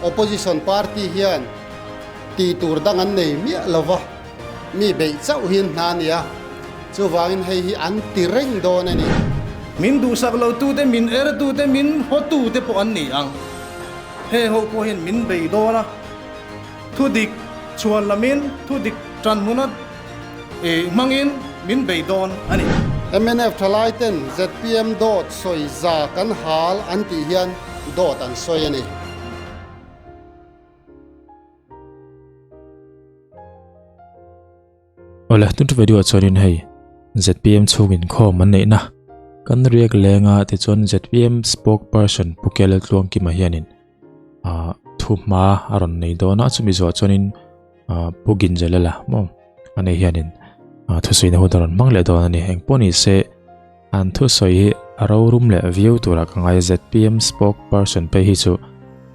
Opposition party hian tih tur dang an nei miah lo va, mi beih chauh hi an hna a ni a, chuvangin hei hi an ti reng dawn a ni. Min duhsak lo tute, min er tute, min haw tute pawh an ni ang. Heng ho pawh hian min bei dawn a, thudik chhuan lamin thudik tan hmuna hmangin min bei dawn a ni. Mnf thalai ten zpm dawt sawi za kan hal an tih hian dawt an sawi a ni. Awle, tun thu video chuanin hei ZPM chhungin khawm an neihna kan riak lenga tichuan ZPM spokesperson Pu Kela Tluangkima hianin ah thu hma a rawn nei dawn a chumi zawh chuanin ah Pu Ginjalala maw ani hianin ah thusawi hun a rawn hmang leh dawn a ni engpawh ni se an thusawi hi a rorum leh viau turah ka ngai a ZPM spokesperson phei hi chu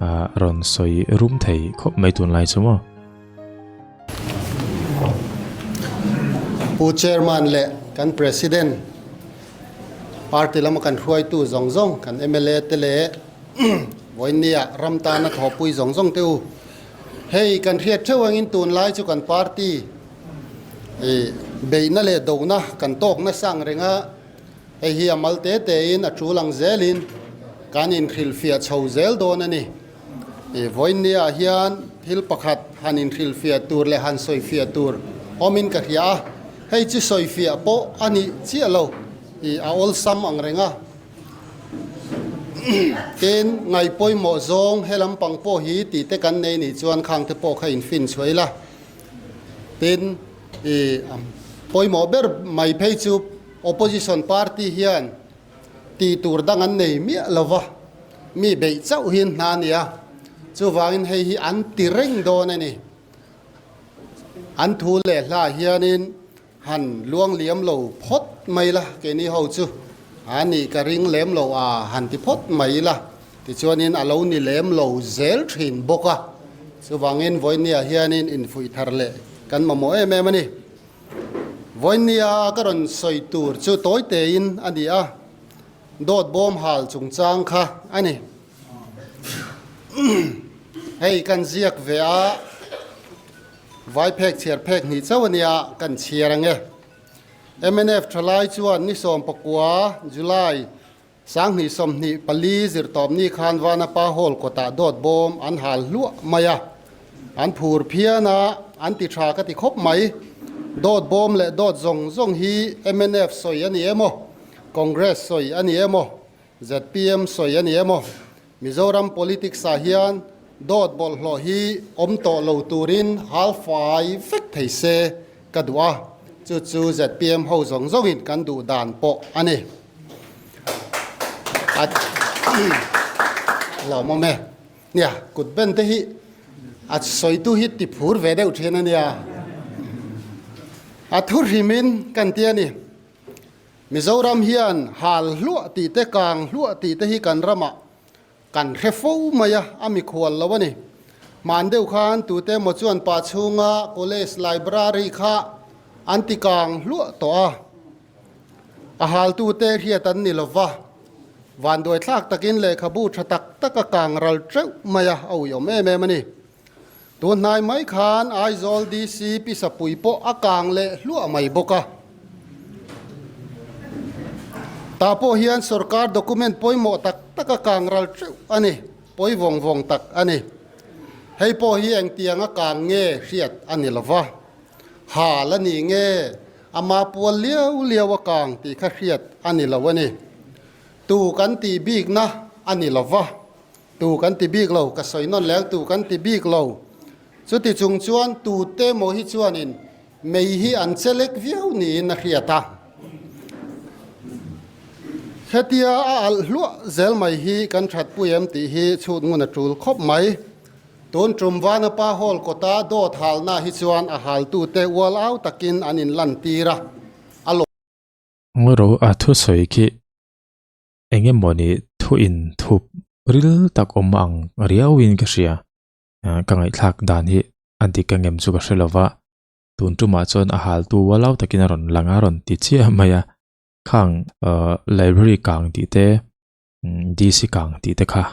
ah rawn sawi rum thei khawp mai tunlai chu maw. Pu Chairman leh kan President, Party lama kan hruaitu zawng zawng, kan mla te leh vawinia ram tana thawhpui zawng zawng te u. Hei kan hriat theuh angin tunlai chu kan party beihna leh dohna kan tawk nasa ang reng a, hei hi a mal te tein a tul ang zelin kan inhrilhfiah chho zel dawn a ni. Vawinia hian thil pakhat han inhrilhfiah tur leh han sawifiah tur awmin ka hria a, hei chu sawifiah pawh a nih chiah lo, a awlsam ang reng a. Tin, ngaihpawimawh zawng he lampang pawh hi tih te kan nei nih chuan khang te pawh kha infin chhuah ila. Tin, pawimawh ber mai phei chu opposition party hian Tih tur dang an nei miah lo va, mi beih chauh hi an hna a ni a, chuvangin hei hi an ti reng dawn a ni. An thu leh hla hianin han luang liam lo phawt mai la, keini ho chu a nih ka ring lem lo a han ti phawt mai la, tichuanin a lo ni lem lo zel thin bawk a, chuvangin vawinia hianin infuih thar leh kan mamawh em em a ni. Vawinia ka rawn sawi tur chu tawi tein a ni a, dawt bawm hal chungchang kha a ni. Hei kan ziak ve a, vai phek chhiar phek hnih chauh a nia, kan chhiar ang e. Mnf thalai chuan ni 14, July, 2024 zirtawpni khan Vanapa Hall kawtah dawt bawm an hal hluah mai a, an phur phian a, an ti tha ka ti khawp mai. Dawt bawm leh dawt zawng zawng hi mnf sawi a ni emaw, Congress sawi a ni emaw, zpm sawi a ni emaw, Mizoram politics ah hian dawt bawlhhlawh hi awm tawh lo turin hal fai vek thei se ka duh a, chu chu zpm ho zawng zawngin kan duh dan pawh a ni. A lawmawm e. Nia, kut ben te hi a sawitu hi ti phur ve deuh thin a nia. A thu hrimin kan ti a ni. Mizoram hian hal hluah tih te kang hluah tih te hi kan ramah kan hre fo mai a, a mikhual lo a ni. Hman deuh khan tute emaw chuan pa chhunga college library kha an ti kang hluah tawh a. A haltute hriat an ni lova, vanduai thlak takin lehkhabu tha tak tak a kang ral teuh mai a, a uiawm em em a ni. Tun hnai mai khan Aizawl DC Pisapui pawh a kang leh hluah mai bawk a. Tah pawh hian sorkar document pawimawh tak tak a kang ral teuh a ni, pawi vawng vawng tak a ni. Hei pawh hi engtiang a kang nge hriat a ni lova, hal a ni nge Ama pual liau liau a kang tih kha hriat a ni lo a ni. Tu kan tih bikna a ni lo va, tu kan ti bik lo, ka sawi nawn leng tu kan ti bik lo. Chuti chung chuan tute maw hi chuanin mei hi an che lek viau niin a hriat a. Hetia a alh hluah zel mai hi kan thatpui em tih hi chhut ngun a tul khawp mai. Tun tum Vanapa Hall kawta dawt halna hi chuan a haltute ual au takin an inlantir a, a lawm. Ngawi a thusawi khi eng emawni thu inthup ril tak awm ang riauin ka hria. Ka ngaihthlak dan hi a dik ang em chu ka hre lova, tun tumah chuan a haltu ual au takin a rawn lang a, a rawn ti chiah mai a. Khang library kang tih te, DC kang tih te kha.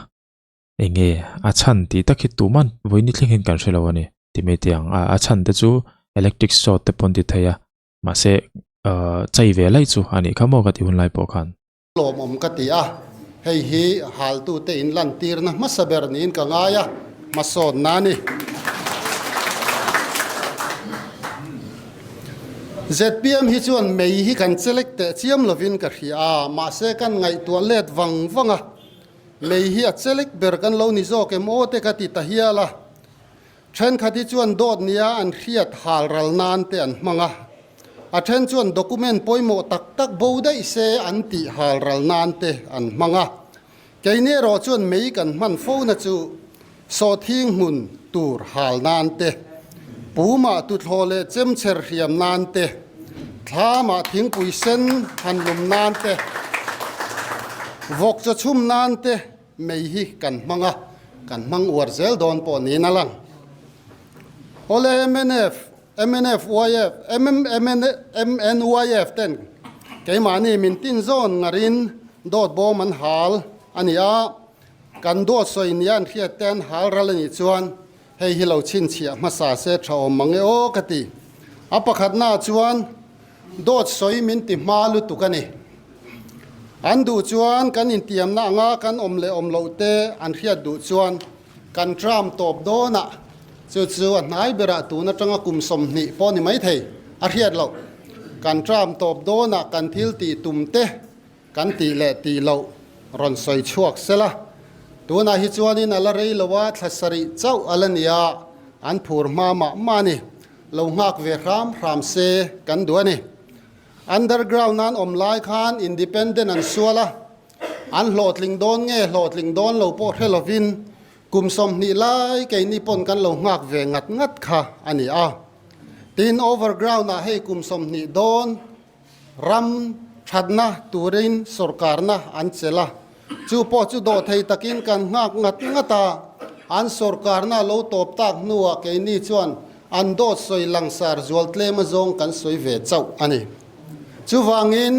Enge a chhan tih tak hi tuman vawiin thleng hian kan hre lo a ni ti mai teh ang a a chhan te chu electric short te pawh an ti thei a mahse ahh chei ve laih chu a nih kha maw ka tih hun lai pawh khan. Lawmawm ka ti a, hei hi haltute in lantirna hmasa ber niin ka ngai a, hmasawnna a ni. Zpm hi chuan mei hi kan chelek teh chiam lovin ka hria a, mahse kan ngaihtuah let vang vang a, mei hi a chelek ber kan lo ni zawk em aw te ka ti ta hial a. Thenkhat hi chuan dawt nia an hriat hal ral nan te an hmang a, a then chuan document pawimawh tak tak bo daih se an tih hal ral nan te an hmang a. Keini erawh chuan mei kan hman fona chu sawhthing hmun tur hal nan te, pumah tuthlawh leh chemchher hriam nan te, thlamah thingpui sen han lum nan te, vawk chaw chhum nan te, Mei hi kan hmang a, kan hmang uar zel dawn pawh niin a lang. Awle mnf, mnf, YF, MNYF ten keimahni min tin zawn ngarin dawt bawm an hal a ni a, kan dawt sawi nia an hriat te an hal ral a nih chuan hei hi lo chhinchhiah hmasa se tha awm mang e aw ka ti. A pakhatnaah chuan Dawt sawi min ti hma lutuk a ni. An duh chuan kan intiamna anga kan awm leh awm loh te an hriat duh chuan kan tram tawp dawnah chu chu a hnai berah tun atanga kum 20 pawh ni maithei a hriat loh. Kan tram tawp dawnah kan thil tih tum te kan tih leh tih loh rawn sawi chhuak sela. Tunah hi chuanin a la rei lo a, thla sarih chauh a la ni a, an phur hma mah mah a ni. Lo nghak ve hram hram se kan duh a ni. Underground an awm lai khan independent an sual a, an hlawhtling dawn nge hlawhtling dawn lo pawh hre lovin kum 20 lai keini pawn kan lo nghak ve ngat ngat kha a ni a. Tin, overground ah hei kum 20 dawn ram thatna turin sorkarna an chelh a, chu pawh chu dawhthei takin kan nghak ngat ngat a, an sorkarna lo tawp tak hnuah keini chuan an dawt sawi langsar zual tlem azawng kan sawi ve chauh a ni. Chuvangin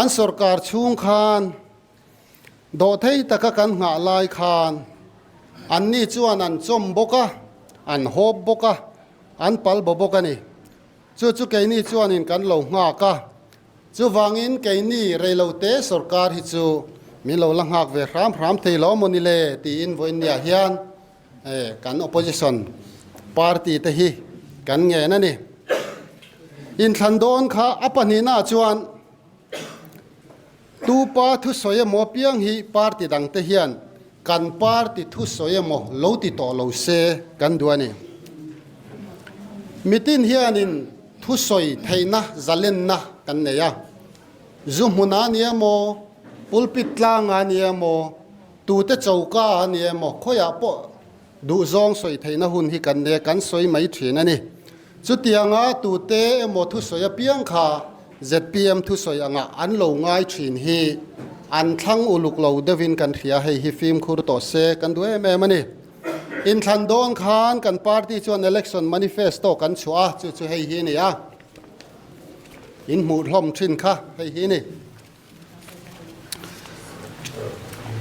an sorkar chhung khan dawhthei taka kan nghah lai khan anni chuan an chawm bawk a, an hawp bawk a, an pal baw bawk a ni. Chu chu keini chuanin kan lo nghak a, chuvangin keini reilote sorkar hi chu min lo la nghak ve hram hram thei lo maw ni le tiin vawiinniah hian kan opposition party te hi kan ngen a ni. Inthlan dawn kha a pahnihnaah chuan tupa thusawi emaw apiang hi party dangte hian kan party thusawi emaw lo ti tawh lo se kan duh a ni. Mitin hianin thusawi theihna zalenna kan nei a, zu hmunah a ni emaw, pulpit tlangah a ni emaw, tute choka a ni emaw, khawiah pawh duhzawng sawi theihna hun hi kan nei a, kan sawi mai thin a ni. Chutianga tute emaw thusawi apiang kha zpm thusawi angah an lo ngai thin hi an thlang uluk lo deuhin kan hria, hei hi fimkhur tawh se kan duh em em a ni. Inthlan dawn khan kan party chuan election manifesto kan chhuah a, chu chu hei hi a ni a, in hmuh hlawm thin kha hei hi a ni.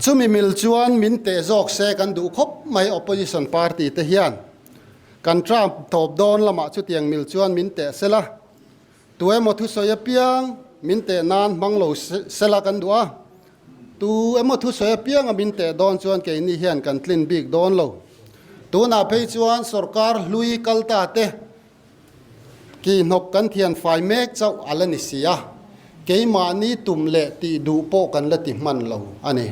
Chumi mil chuan min teh zawk se kan duh khawp mai opposition party te hian. Kan term tawp dawn lamah chutiang mil chuan min teh sela, tu emaw thusawi apiang min teh nan hmang lo sela kan duh a, tu emaw thusawi apianga min teh dawn chuan keini hian kan tlin bik dawn lo. Tunah phei chuan sorkar hlui kal ta te Kihhnawk kan thian fai mek chauh a la ni si a, keimahni tum leh tih duh pawh kan la ti hman lo a ni.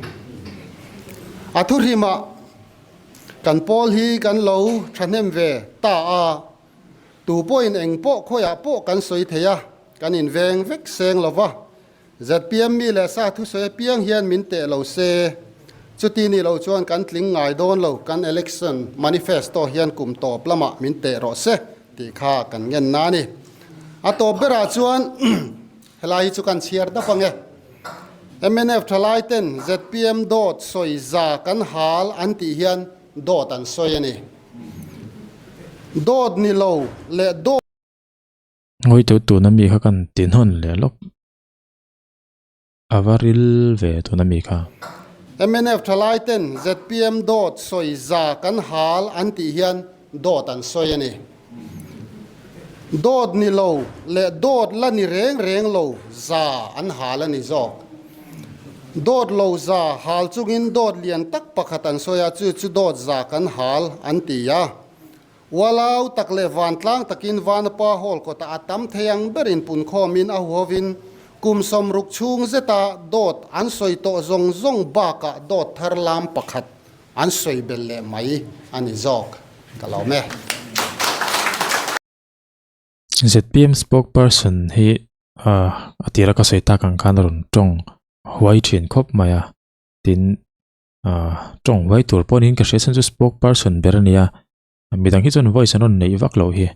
A thuhrimah kan pawl hi kan lo thahnem ve ta a, tu pawhin eng pawh khawiah pawh kan sawi thei a, kan inveng vek seng lo va, Zpm mi leh sa thusawi apiang hian min teh lo se, chuti ni lo chuan kan tling ngai dawn lo, kan election manifesto hian kum tawp lamah min teh rawh se tih kha kan ngen na a ni. A tawp berah chuan helai hi chu kan chhiar dap ang e. Mnf thalai ten zpm dawt sawi za kan hal an tih hian dawt an sawi a ni. Dawt ni lo leh dawt. Ngawi teuh tuna mi kha kan ti hnawn leh lawk. A va ril ve tuna mi kha. Mnf thalai ten zpm dawt sawi za kan hal an tih hian dawt an sawi a ni. Dawt ni lo leh dawt la ni reng reng lo za an hal a ni zawk. Dawt lo za hal chungin dawt lian tak pakhat an sawi a, chu chu dawt za kan hal an ti a. Ualau tak leh vantlang takin Vanapa Hall kawtah a tam thei ang berin punkhawmin a huhovin kum 60 chhung zeta dawt an sawi tawh zawng zawng bakah dawt thar lam pakhat an sawi belh leh mai a ni zawk ka lawm e. Zpm spokesperson hi a tira ka sawi tak ang khan a rawn tawng huai thin khawp mai a, tin ah tawng huai tur pawh niin ka hria chhan chu spokesperson ber a nia midang hi chuan voice an rawn neih vak loh hi.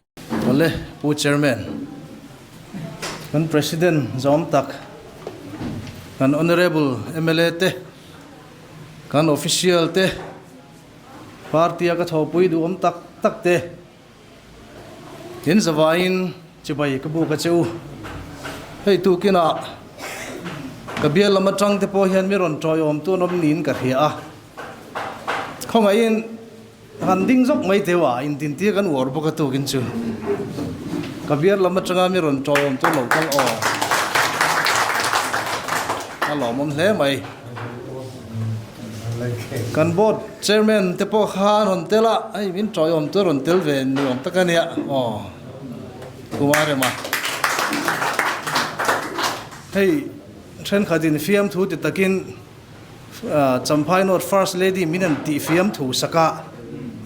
Awle Pu Chairman, kan President zawm tak, kan Honourable mla te, kan Official te, Party a ka thawhpui duhawm tak tak te, Tin zavaiin chibai ka buk a che u. Hei tukinah ka bial lam atang te pawh hian mi rawn tawiawm tu an awm niin ka hria a. Khawngaihin han ding zawk mai teu a, intintir kan uar bawk a tukin chu. Ka bial lam atanga mi rawn tawiawm tu lo kal aw. A lawmawm hle mai. Kan board chairman te pawh kha an rawn tel a, hei min tawiawm chu a rawn tel ve ni awm tak a nia aw Kumar Rema. Hei thenkhat in fiamthu ti takin Champhai North First Lady min an tih fiamthu sak a,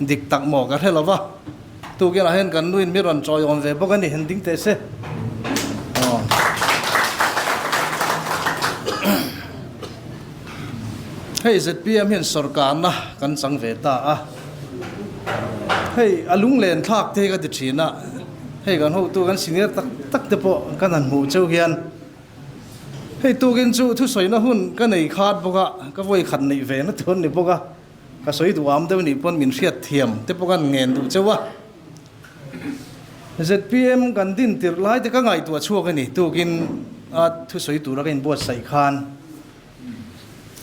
dik tak maw ka hre lo va, tukinah hian kan nuin mi rawn tawiawm ve bawk a ni, han ding teh se aw. Hei zpm hian sawrkarna kan chang ve ta a, hei a lunglen thlak te hi ka ti thin a, hei kan hotu kan senior tak tak te pawh kan han hmuh cheu hian hei tukin chu thusawina hun ka nei khat bawk a, ka vawi khat neih ve na tur a ni bawk a, ka sawi duham deuh nih pawn min hriat thiam te pawh kan ngen duh cheu a. Zpm kan din tirh lai te ka ngaihtuah chhuak a ni tukin a thusawi tura ka inbuatsaih khan.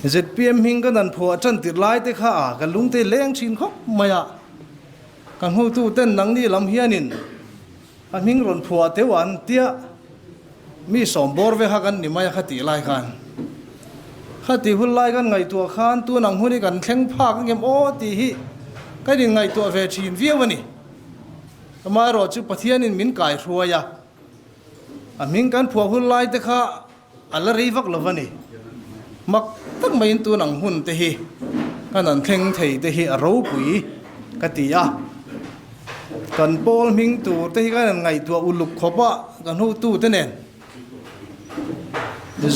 Zpm hming ka nan phuah tan tirh lai te kha a ka lungte leng thin khawp mai a, ka hmutu ten nangni lam hianin a hming rawn phuah teuh an tia mi sawm bawr ve kha kan ni mai a kha tih lai khan kha tih hun lai kan ngaihtuah khan tun ang hun hi kan thleng phak angem aw tih hi kan inngaihtuah ve thin viau a ni. Amaherawh chu Pathianin min kaihruai a, a hming kan phuah hun lai te kha A la rei vak lo va ni. Mak tak maiin tun ang hun te hi kan an thleng thei te hi a ropui ka ti a. Kan pawl hming tur te hi kan han ngaihtuah uluk khawp a, kan hotu te nen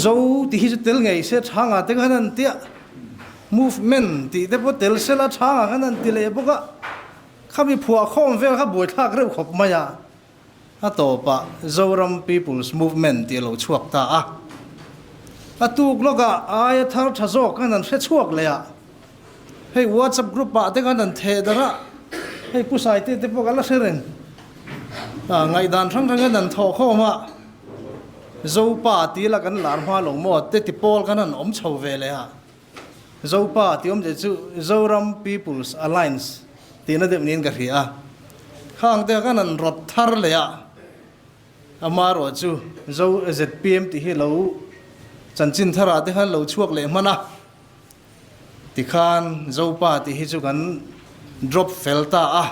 Zo tih hi chu tel ngei se thanga te khan an tia, movement tih te pawh tel sela thanga khan an ti leh bawk a, khami phuah khawm vel kha buaithlak reuh khawp mai a. A tawpah Zoram People's Movement tih a lo chhuak ta a. A tuk lawkah aia thar tha zawk khan an hre chhuak leh a. Hei WhatsApp group ah te khan an theh darh a, hei Pu Saite te pawh ka la hre reng. Ngaihdan hrang hrang hian an thawh khawm a, Zopa tih la kan lar hma lo maw te ti pawl khan an awm chho ve leh a. Zopa tih awmzia chu Zoram People's Alliance tihna deuh niin ka hria a. Khang te khan an rawt thar leh a, amaherawh chu Zo zpm tih hi lo chanchin tharah te khan lo chhuak leh hman a, tikhan Zopa tih hi chu kan drop fel ta a.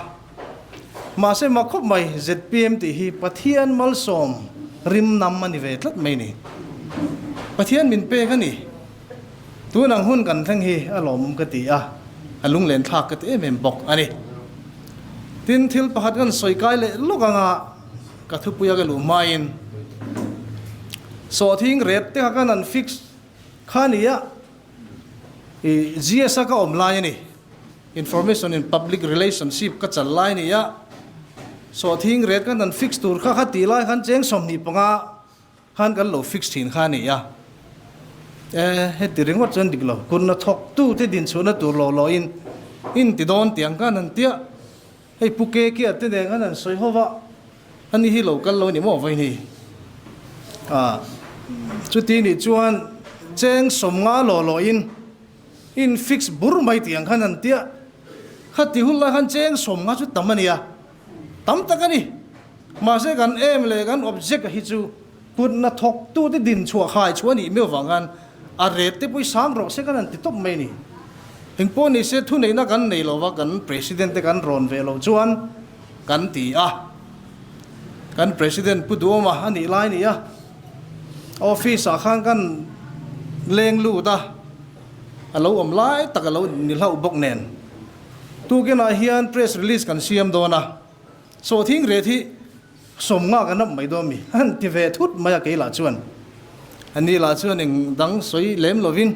Mahse mak khawp mai zpm tih hi Pathian malsawm rim nam a ni ve tlat mai ni. Pathian min pek a ni. Tun ang hun kan thleng hi a lawmawm ka ti a, a lunglen thlak ka ti em em bawk a ni. Tin, thil pakhat kan sawi kai leh lawk anga ka thupuia ka luh hmain sawhthing rep te kha kan han fix kha ni a, i GS a ka awm lai a ni, Information in Public Relationship ka chal lai a ni a, sawhthing rep kan han fix tur kha kha tih lai khan cheng 25 Khan kan lo fix thin kha a ni a, e heti ringawt chuan dik lo, kun a thawk tu te din chhuahna tur lo lo in in ti dawn tiang khan an tia, hei pu ke kia te nen khan an sawi ho va, ani hi lo kal lo ni maw vawiin a, chuti nih chuan cheng 50 lo lo in. In fix bur mai tih ang khan an tia. Khati hun lai khan cheng 50 chu tam a nia. Tam tak a ni. Mahse kan aim leh kan object hi chu kut hnathawk tu te din chhuah khai chhuah a nih miau vang khan a rate te pawh hi sang rawh se kan han ti tawp mai a ni. Engpawh ni se thuneihna kan nei lo va kan president te kan rawn ve lo chuan kan ti a. Kan president Pu Duhoma a nih lai a ni a. Office ah khan kan leng lut a, a lo awm lai tak a lo ni hlauh bawk nen. Tukinah hian press release kan siam dawn a, sawhthing ret hi 50 kan ap mai dawn mi? A han ti ve thut mai a kei lah chuan. Ani lah chuan eng dang sawi lem lovin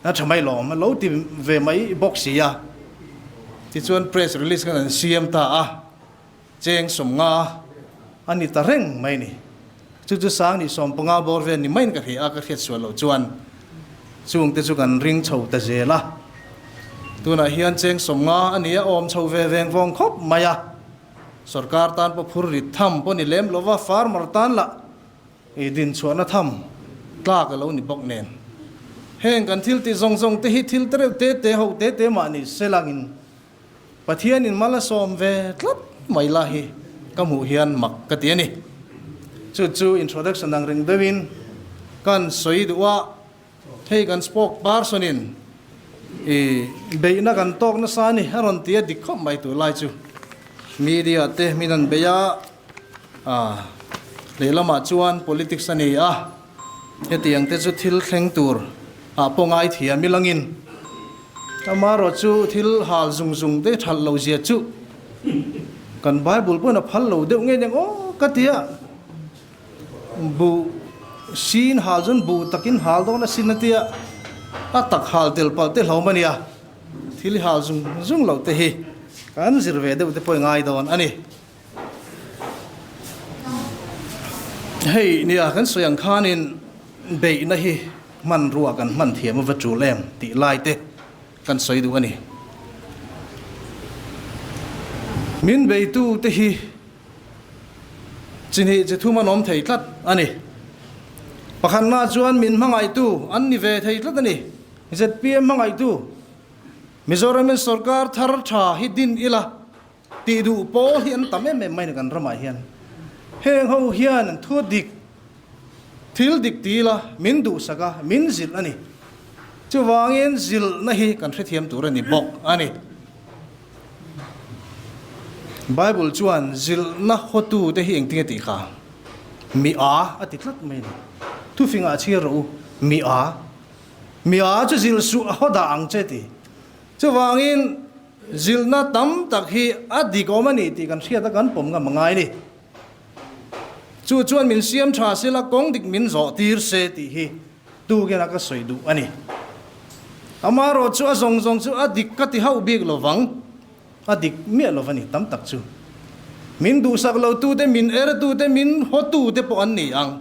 a tha mai lawm a lo ti ve mai bawk si a. Tichuan press release khan an siam ta a. Cheng 50 a ni ta reng mai ni. Chu chu sang ni 15 bawr vel ni maiin ka hria a, ka hriat sual loh chuan chungte chu kan ring chho ta zel a. Tunah hian cheng 50 a ni a, awm chho ve veng vawng khawp mai a. Sorkar tan pawh phur rit tham pawh ni lem lova, farmer tan lah i dinchhuahna tham tlak a lo ni bawk nen. Heng kan thil tih zawng zawng te hi thil te reuh te te ho te te mah ni selangin Pathianin mal a sawm ve tlat mai la hi ka hmuh hian mak ka ti a ni. Chu chu introduction ang reng deuhin kan sawi duh a, hei kan spokesperson in i beihna kan tawk nasa a ni a rawn ti a dik khawp mai tur lai chu media te min an bei a, lehlamah chuan politics a ni a, Hetiang te chu thil thleng tur ah pawh ngai thiam i langin amaherawh chu thil hal zung zung te thalh lo zia chu kan Bible pawhin a phal lo deuh ngei eng aw ka ti a, buh sin hal chuan buh takin hal dawn asin a tia a tak hal tel palh te hlawm a nia, thil hal zung zung loh te hi kan zir ve deuh te pawh i ngai dawn a ni. Hei nia kan sawi ang khanin beihna hi hmanrua kan hman thiam ava tul em tih lai te kan sawi duh a ni. Min beitu te hi chi hnih chi thum an awm thei tlat a ni. Pakhatna chuan min hmangaihtu an ni ve thei tlat a ni. Zpm hmangaihtu Mizoramin sorkar thar tha hi din ila. Tih duh pawl hi an tam em em mai ni kan ramah hian. Heng ho hian an thu dik, thil dik ti ila min duhsak a, min zilh a ni. Chuvangin zilhna hi kan hrethiam tur a ni bawk a ni. Bible chuan zilhna hawtute hi engtin nge tih kha? Mi a a ti tlat mai a ni. Thufingah chhiar rawh u, mi a. Mi a chu zilh suh a haw dah ang che ti. Chuvangin zilhna tam tak hi a dik awm a ni tih kan hriat a kan pawm ngam a ngai a ni. Chu chuan min siam tha sela kawng dik min zawh tir se tih hi tukin a ka sawi duh a ni. Amaherawh chu a zawng zawng chu a dik ka ti hauh bik lovang, a dik miah lo va ni tam tak chu. Min duhsak lo tute, min er tute, min haw tute pawh an ni ang.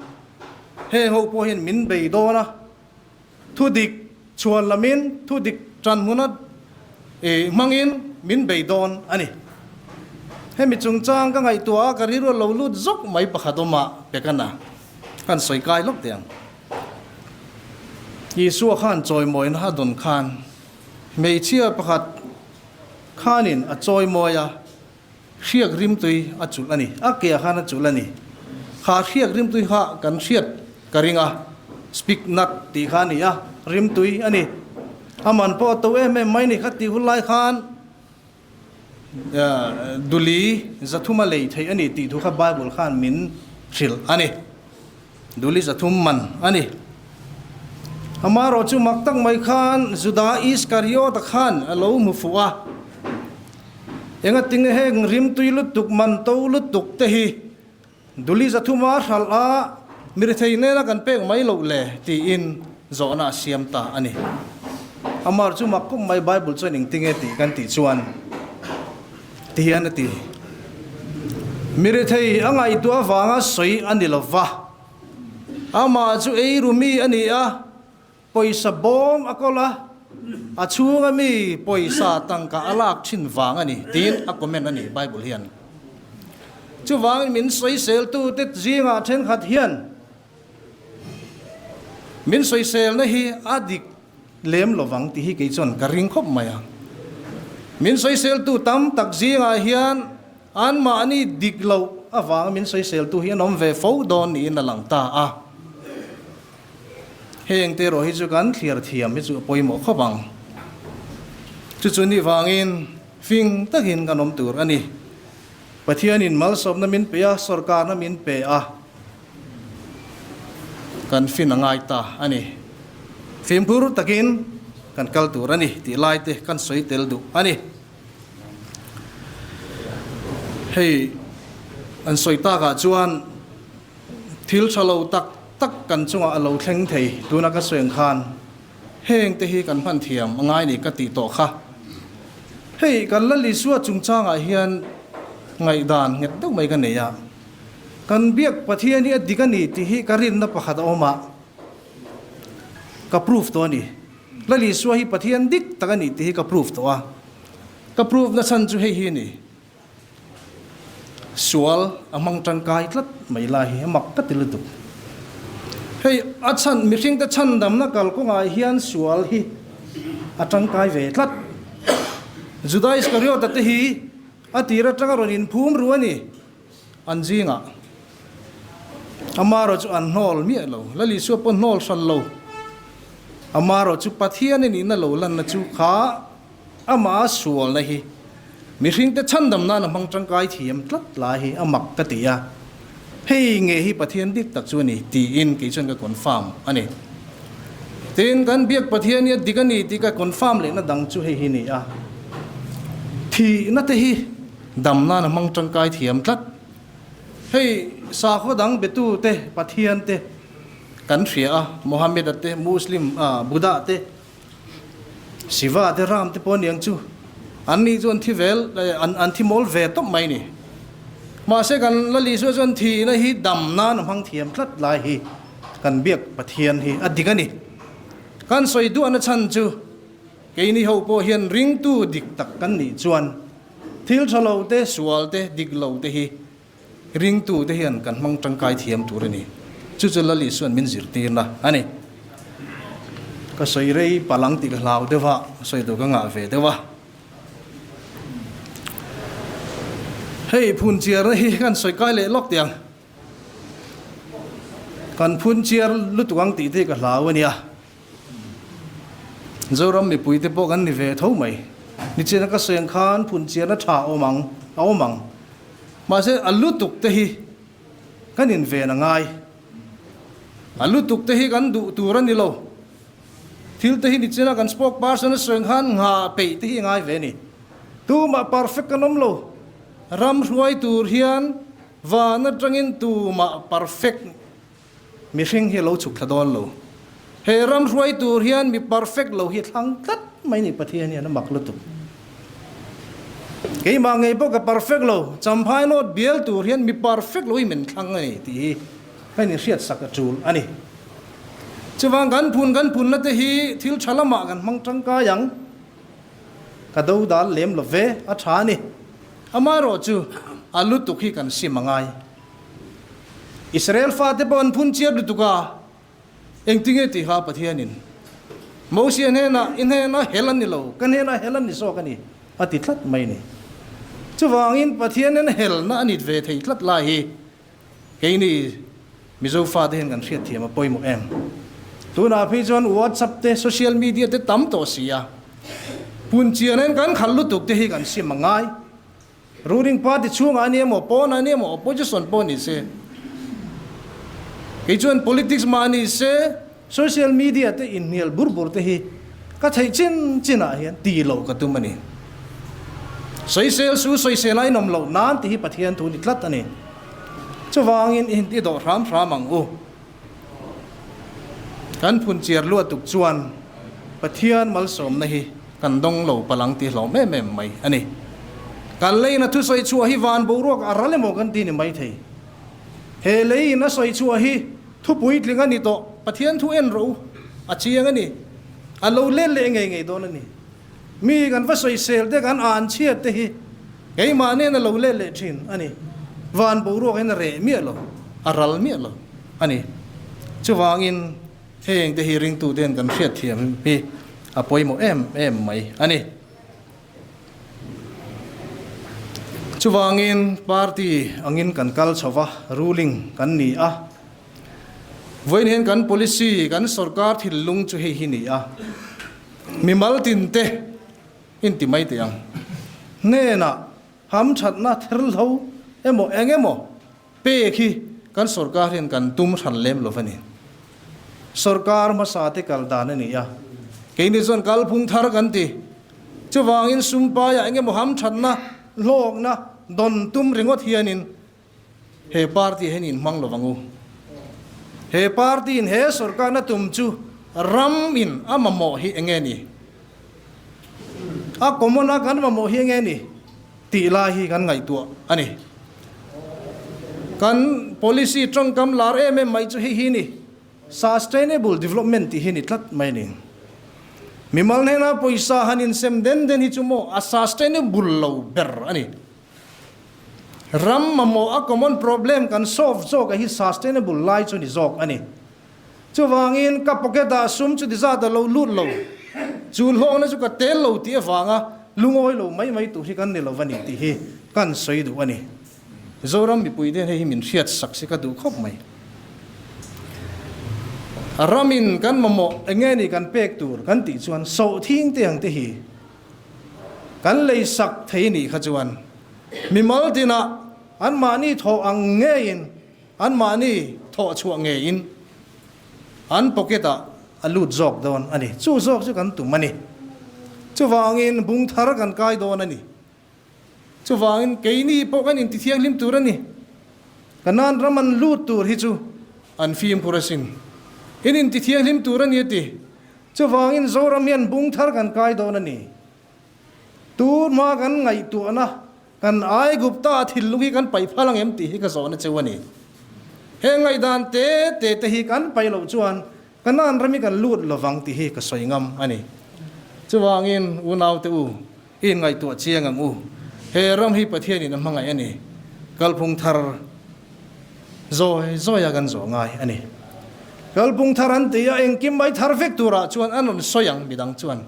Heng ho pawh hian min bei dawn a. Thu dik chhuan lamin thu dik tan hmuna hmangin min bei dawn a ni. Hemi chungchang ka ngaihtuah a, ka rilru a lo lut zawk mai pakhat awm a pek a na. Kan sawi kai lawk teh ang. Isua khan chawimawina a dawn khan hmeichhia pakhat khanin a chawimawi a. Hriak rimtui a chulh a ni. A ke ah khan a chulh a ni. Kha hriak rimtui kha kan hriat ka ring a, speak nut tih kha a ni a, rimtui a ni. A man pawh a to em em mai ni. Kha tih hun lai khan duli 300 a lei theih a ni tih thu kha Bible khan min hrilh a ni. Duli 300 man a ni. Amaherawh chu mak tak mai khan Juda Iskariota khan a lo hmu fuh a. Engatinge heng rimtui lutuk, man to lutuk te hi Duli 300 a hralh a, mirethei nena kan pek mai loh le tiin zawhna a siam ta a ni. Amaherawh chu mak khawp mai Bible chuan engtinge tih kan tih chuan ti hian a ti. Mirethei a ngaihtuah avanga sawi a ni lo va, amah chu ei ru mi a ni a, pawisa bawm a kawl a, a chhunga mi pawisa tangka a lak thin vang a ni tiin a comment a ni Bible hian. Chuvangin min sawiseltute zingah thenkhat hian min sawiselna hi a dik. lem lovang tih hi kei chuan ka ring khawp mai a. Min sawiseltu tam tak zingah hian anmahni dik loh avanga min sawiseltu hi an awm ve fo dawn niin a lang ta a. Heng te erawh hi chu kan thliar thiam hi chu a pawimawh khawp ang. Chu chu ni vangin fing takin kan awm tur a ni. Pathianin malsawmna min pe a, sawrkarna min pe a, kan fin a ngai ta a ni. Fimkhur takin kan kal tur a ni tih lai te kan sawi tel duh a ni. Hei an sawi takah chuan thil tha lo tak tak kan chungah a lo thleng thei tuna ka sawi ang khan heng te hi kan hman thiam a ngai ni ka tih tawh kha. Hei kan la Lisua chungchangah hian ngaihdan nghet deuh mai ka nei a. Kan biak Pathian hi a dik a ni tih hi ka rinna pakhat a awm a, ka proof tawh a ni. Lal Isua hi Pathian dik tak a ni tih hi ka proof tawh a. Ka proof na chhan chu hei hi a ni. Sual a hmang tangkai tlat mai lai hi a mak ka ti lutuk. Hei a chhan mihringte chhandamna kalkawngah hian sual hi a tangkai ve tlat. Juda Iskariota te hi a tir atanga rawn inphum ru a ni. An zingah Amarawh chu an hnawl miah lo, Lal Isua pawh hnawl hran lo. Amarawh chu Pathian i nihna lo lanna chu kha amah a sualna hi mihringte chhandam nan a hmang tangkai thiam tlat lai hi a mak ka ti a, hei nge hi Pathian dik tak chu a ni tiin kei chuan ka confirm a ni. Tin, kan biak Pathian hi a dik a ni tih ka confirm lehna dang chu hei hi ni a, thihna te hi Dam nan a hmang tangkai thiam tlat. Hei sakhaw dang betu te Pathian te kan hria a, Mohammed-a te, Muslim ah Buddha te, Shiva te, Ram te pawh aniang chu an ni chu an thi vel an thi mawl ve tawp mai ni. Mahse kan Lal Isua chuan thihna hi dam nan a hmang thiam tlat lai hi kan biak Pathian hi a dik a ni. Kan sawi duahna chhan chu keini ho pawh hian ringtu dik tak kan nih chuan Thil tha lo te, sual te, dik lo te hi ringtu te hian kan hmang tangkai thiam tur a ni. Chu chu Lal Isuan min zirtirna a ni. Ka sawi rei palang tih ka hlau deuh a, sawi tur ka ngah ve deuh a. Hei phunchiarna hi kan sawi kai leh lawk teh ang. Kan phunchiar lutuk ang tih te hi ka hlau a nia. Zoram mipuite pawh kan ni ve tho mai. Nichina ka sawi ang khan phunchiarna tha a awm ang, a awm ang. Mahse a lutuk te hi kan inven a ngai. A lutuk te hi kan duh tur a ni lo. Thil te hi nichina kan spokesperson a sawi ang khan nghah peih te hi a ngai ve a ni. Tumah perfect kan awm lo. Ram hruai tur hian van atangin tumah perfect Mihring hi a lo chhuk thla dawn lo. He ram hruai tur hian mi perfect lo hi a thlang tlat mai ni Pathian hian a mak lutuk. Keimah ngei pawh ka perfect lo, Champhai North bial tur hian mi perfect lo hi min thlang a ni tih hi ka inhriat sak a tul a ni. Chuvang kan phun kan phunna te hi thil tha lamah kan hmang tangkai ang. Ka do dal lem lo ve, a tha a ni. Amaherawhchu a lutuk hi kan sim a ngai. Israel fate pawh an phun chiat lutuk a, engtinge tiha Pathianin Mosia hnenah, I hnenah hel an ni lo, ka hnenah hel an ni zawk a ni, a ti tlat mai a ni. Chuvangin Pathianin helna a nit ve thei tlat lai hi keini Mizo fate hian kan hriatthiam a pawimawh em? Tunah phei chuan WhatsApp te, social media te tam tawh si a, phun chian kan khalh lutuk te hi kan sim a ngai. Ruling party chhungah a ni emaw, pawnah a ni emaw, opposition pawh ni se, kei chuan politics mah ni se, social media te inhnial bur bur te hi ka theih chin chinah hian ti loh ka tum a ni. Sawisel su sawisel a inawm loh nan tih hi Pathian thu ni tlat a ni. Chuvangin i dawh hram hram ang u. Kan phunchiar luatuk chuan Pathian malsawmna hi kan dawng lo palang tih hlawm em em mai a ni. Kan leiin a thusawi chhuah hi van boruak a ral emaw kan ti ni mai thei. He leiin a sawi chhuah hi thu puitling a ni tawh, Pathian thu en rawh u, a chiang a ni. A lo let leh ngei ngei dawn a ni. Mi kan va sawisel te kan an chhiat te hi keimah nen a lo let leh thin a ni. Van boruak hian a reh miah lo, a ral miah lo a ni. Chuvangin heng te hi ringtu ten kan hriatthiam hi. a pawimawh em em mai a ni. Chuvangin party angin kan kal chho va, ruling kan ni a. Vawiin hian kan policy, kan sorkar thinlung chu hei hi ni a. Mimal tinte inti mai teh ang. Hnenah hamthatna therhlo emaw eng emaw pek hi kan sorkar hian kan tum hran lem lo a ni. Sorkar hmasa te kal dan a ni a, keini chuan kalphung thar kan ti. Chuvangin sumpaiah eng emaw hamthatna, hlawkna dawn tum ringawt hianin he party hian inhmang lo vang u. He party in he sorkarna tum chu ram in a mamawh hi eng nge ni? A common a kan mamawh hi eng nge ni? Tih lai hi kan ngaihtuah a ni. Kan policy tawngkam lar em em mai chu hei hi ni, Sustainable Development tih hi ni tlat mai a ni. Mimal hnena pawisa han insem den den hi chu maw a sustainable lo ber a ni. Ram mamawh a common problem kan solve zawk a hi sustainable lai chu ni zawk a ni. Chuvangin ka pocket ah sum chu tizat a lo lut lo, chu hlawkna chu ka tel lo tih avanga lungawi lo mai mai tur hi kan ni lo va ni tih hi kan sawi duh a ni. Zoram mipui te hian hei hi min hriat sak si ka duh khawp mai. Ramin kan mamawh eng nge ni kan pek tur kan tih chuan sawhthing te ang te hi kan lei sak thei nih kha chuan mimal tinah anmahni thawh ang ngeiin Anmahni thawh chhuah ngeiin an pocket ah a lut zawk dawn a ni. Chu zawk chu kan tum a ni. Chuvangin bung thar kan kai dawn a ni. Chuvangin keini pawh kan intithianghlim tur a ni. Kanan ram an lut tur hi chu an fimkhur asin. In intithianghlim tur a ni a ti. Chuvangin Zoram hian bung thar kan kai dawn a ni. Tur hma kan ngaihtuahna Kan Aigupta thil lung hi kan paih phal ang em tih hi ka zawhna cheu a ni. He ngaihdan te te te hi kan paih loh chuan Kanaan ram hi kan lut lovang tih hi ka sawi ngam a ni. Chuvangin unaute u, i inngaihtuah chiang ang u. He ram hi Pathianin a hmangaih a ni. Kalphung thar zawi zawia kan zawh ngai a ni. Kalphung thar an ti a, engkim mai thar vek turah chuan an rawn sawi ang midang chuan.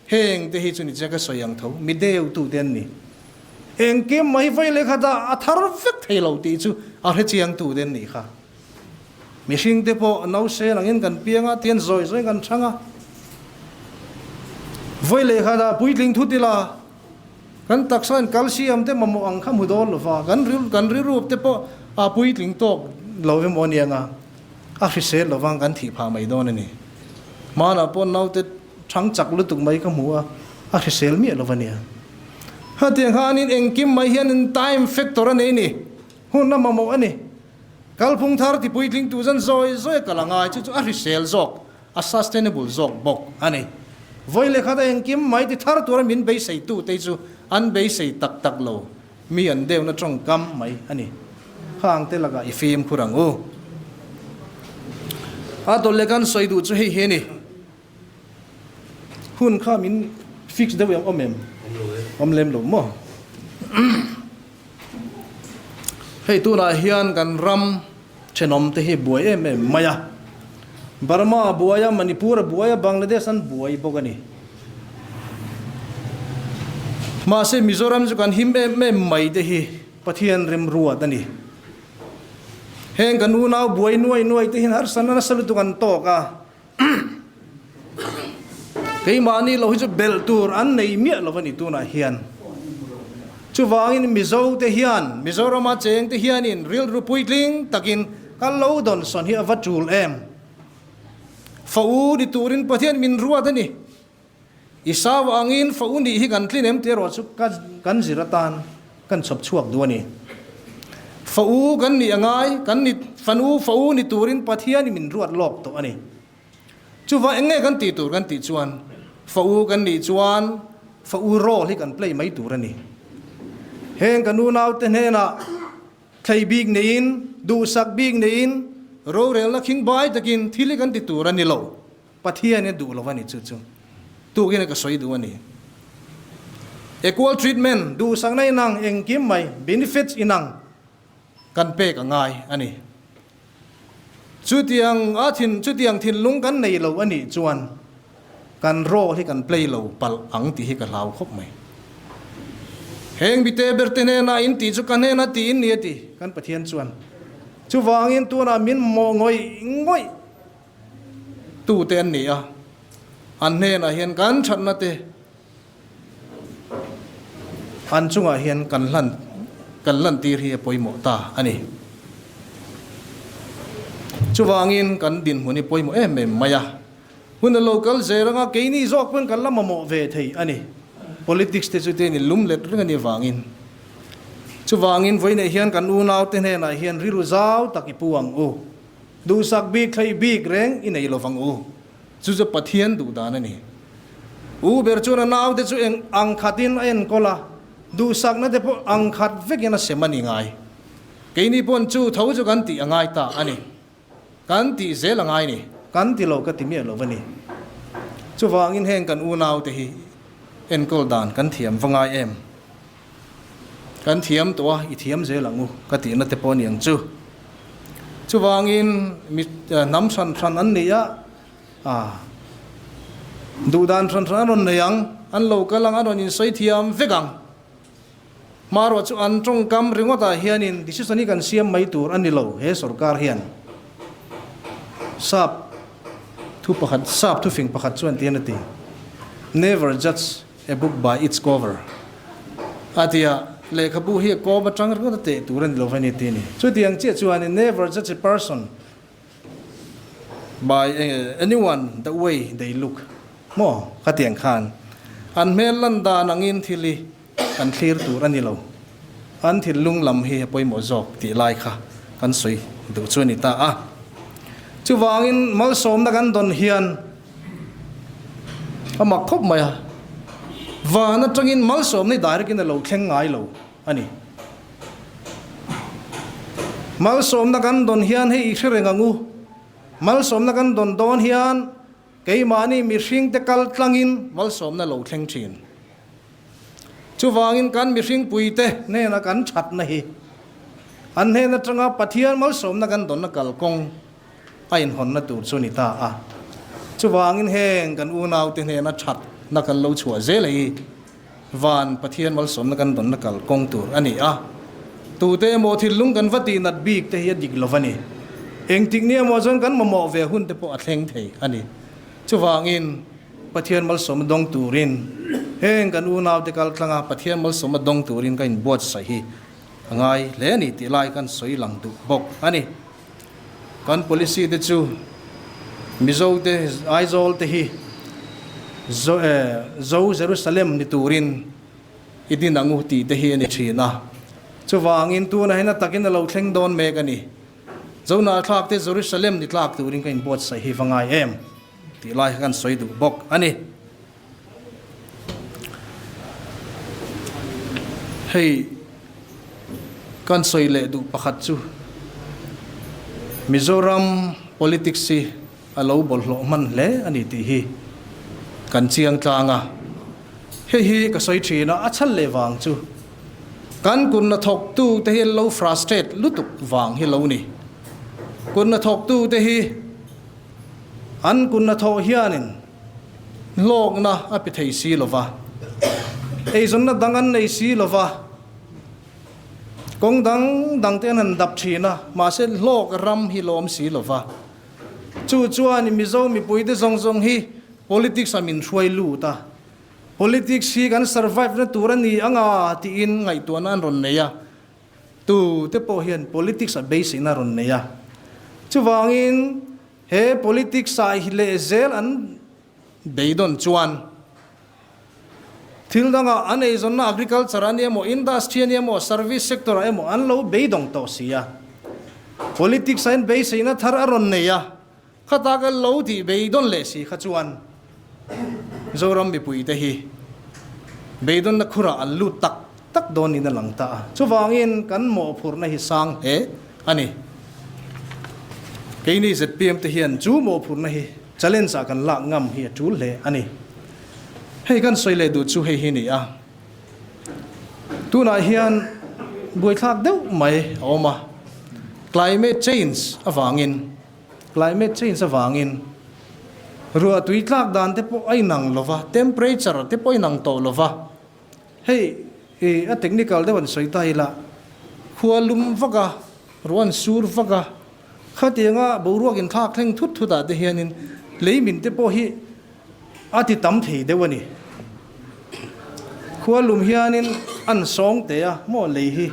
Heng te hi chu ni che ka sawi ang tho, mi deu tu te an ni. Engkim mai vawi leh khat a, a thar vek thei lo tih chu a hre chiang tu te an nih kha. Mihring te pawh nausel angin kan piang a, tian zawi zawiin kan chhang a. Vawi leh khat ah puitling thut ila, kan taksa in calcium te mamawh ang kha hmu dawn lo va, kan ril kan rilrup te pawh a puitling tawk lo emaw a nia nga, a hrisel lo vang kan thih phah mai dawn a ni. Hmanah pawh naute Chhang chak lutuk mai ka hmu a, a hrisel miah lo a nia. Hetiang khanin engkim mai hianin time factor a nei ni, hun a mamawh a ni. Kalphung thar ti puitling tu zan zawi zawi a kal a ngai, chu chu a hrisel zawk, a sustainable zawk bawk a ni. Vawi leh khat a engkim mai ti thar tura min beisei tu te chu an beisei tak tak lo, mi an deuhna tawngkam mai a ni. Khang te lakah i fimkhur ang u. A dawlh leh kan sawi duh chu hei hi a ni. Hun kha min fix deuh em awm em? Awm lem lo maw? Hei tunah hian kan ram thenawm te hi buai em em mai a. Burma a buai a, Manipur a buai a, Bangladesh an buai bawk a ni. Mahse Mizoram chu kan him em em mai te hi Pathian remruat a ni. Heng kan unau buai nuai nuai te hian harsatna nasa lutuk an tawk a. Keimahni lo hi chu belh tur an nei miah lo a ni tunah hian. Chuvangin Mizo te hian, Mizorama cheng te hianin rilru puitling takin kan lo dawnsawn hi a va tul em? Fa u ni turin Pathian min ruat a ni. I sau angin fa u nih hi kan tlin em tih erawh chu kan zir atan kan chhawp chhuak duh a ni. Fa u kan nih a ngai, kan ni fanu fa u ni turin Pathianin min ruat lawk tawh a ni. Chuvang eng nge kan tih tur kan tih chuan fa u kan nih chuan fa u role hi kan play mai tur a ni. Heng kan unaute hnenah Thlei bik neiin, duhsak bik neiin, rorelna khingbai takin thil hi kan ti tur a ni lo. Pathianin a duh lo a ni chu chu. Tukin a ka sawi duh a ni. Equal treatment, duhsakna inang engkim mai, benefits inang kan pek a ngai a ni. Chutiang a thin, chutiang thinlung kan nei lo a nih chuan. Kan role hi kan play lo palh ang tih hi ka hlau khawp mai. Heng mite ber te hnena in tih chu ka hnena tih in ni a ti kan Pathian chuan. Chuvangin tunah min mawh ngawih ngawih tu te an ni a, an hnenah hian kan thatna te an chungah hian kan hlan kan lantir hi a pawimawh ta a ni. Chuvangin kan dinhmun hi pawimawh em em mai a. Hun a lo kal zel anga keini zawk pawn kan la mamawh ve thei a ni. Politics te chu te in lum let reng a nih vangin. Chuvangin vawiinah hian kan unaute hnenah hian rilru zau tak i pu ang u. Duhsak bik thlei bik reng i nei lovang u. Chu chu Pathian duh dan a ni. U ber chuan a naute chu eng ang khatin a enkawl a, duhsakna te pawh ang khat vekin a sem a ni ngai. Keini pawn chu tho chu kan tih a ngai ta a ni. Kan tih zel a ngai ni. Kan ti lo ka ti miah lo va ni. Chuvangin heng kan unaute hi enkawl dan kan thiam va ngai em? Kan thiam tawh a, i thiam zel ang u ka tihna te pawh a ni ang chu. Chuvangin mi hnam hran hran an ni a, duh dan hran hran an rawn nei ang, an lo kal ang, an rawn insawi thiam vek ang. Hmaruah chu an tawngkam ringawtah hianin decision hi kan siam mai tur a ni lo he sorkar hian. Sap thu pakhat sap thufing pakhat chuan tihian a ti, Never judge a book by its cover a ti a, lehkhabu hi a kawm atang ringawt a teh tur a ni lo va ni ti a ni. Chutiang chiah chuanin never judge a person by anyone the way they look maw khatiang khan an hmel lan dan angin thil hi kan thlir tur a ni lo, an thinlung lam hi a pawimawh zawk tih lai kha kan sawi duh chu a ni ta a. Chuvangin malsawmna kan dawn hian a mak khawp mai a, van atangin malsawmna hi direct in a lo thleng ngai lo a ni. Malsawmna kan dawn hian hei i hre reng ang u, malsawmna kan dawn dawn hian keimahni mihringte kal tlangin malsawmna lo thleng thin. Chuvangin kan mihringpuite hnena kan thatna hi an hnen atanga Pathian malsawmna kan dawnna kalkawng a inhawnna tur chu a ni ta a. Chuvangin heng kan unaute hnena thatna kan lo chhuah zel hi Van Pathian malsawmna kan dawnna kalkawng tur a ni a. Tute emaw thinlung kan va tihnat bik te hi a dik lo va ni. Engtik ni emaw chuan kan mamawh ve hun te pawh a thleng thei a ni. Chuvangin Pathian malsawmna dawng turin heng kan unaute kal tlanga Pathian malsawmna dawng turin ka inbuatsaih hi a ngai hle a ni tih lai kan sawi lang duh bawk a ni. Kan policy te chu Mizo te Aizawl te hi Zo Jerusalem ni turin i din ang u tih te hi a ni thin a. Chuvangin tunah hian a takin a lo thleng dawn mek a ni. Zonahthlak te Jerusalem ni tlak turin ka inbuatsaih hi va ngai em tih lai kha kan sawi duh bawk a ni. Hei kan sawi leh duh pakhat chu Mizoram politics hi a lo bawlhhlawh hman hle a ni tih hi kan chiang tlang a. Hei hi ka sawi thin a, a chhan leh vang chu kan kut hnathawktu te hi an lo frustrate lutuk vang hi lo ni. Kut hnathawktu te hi an kut hnathawh hianin Hlawkna a pe thei si lo va, eizawnna dang an nei si lo va, kawng dang dang te an han dap thin a, mahse hlawk ram hi lawm si lo va. Chu chuan Mizo mipuite zawng zawng hi politics ah min hruai lut a, politics hi kan survive na tur a ni anga tiin ngaihtuahna an rawn nei a, tu te pawh hian politics ah beiseina a rawn nei a. Chuvangin He politics ah hi leh zel an beidawn chuan thil dangah an eizawnna agriculture a ni emaw, industry a ni emaw, service sector ah emaw an lo beidawng tawh si a. Politics ah hian beiseina thar a rawn nei a, khata ka lo tih beidawn leh si kha chuan Zoram mipuite hi beidawnna khurah an lut tak tak dawn in a lang ta a. Chuvangin kan mawhphurhna hi sang hle a ni. Keini zpm te hian chu mawhphurhna hi challenge ah kan lak ngam hi a tul hle a ni. Hei kan sawi leh duh chu hei hi ni a. Tunah hian buaithlak deuh mai a awm a. Climate change avangin, climate change avangin. Ruah tui tlak dan te pawh a inang lo va, temperature te pawh a inang tawh lo va. Hei i a technical deuh an sawi ta ila, khua lum vak a, ruah an sur vak a, khatianga boruak inthlak thleng thut thut ah te hianin lei min te pawh hi a ti tam thei deuh a ni. Khua lum hianin an sawng teh a maw lei hi,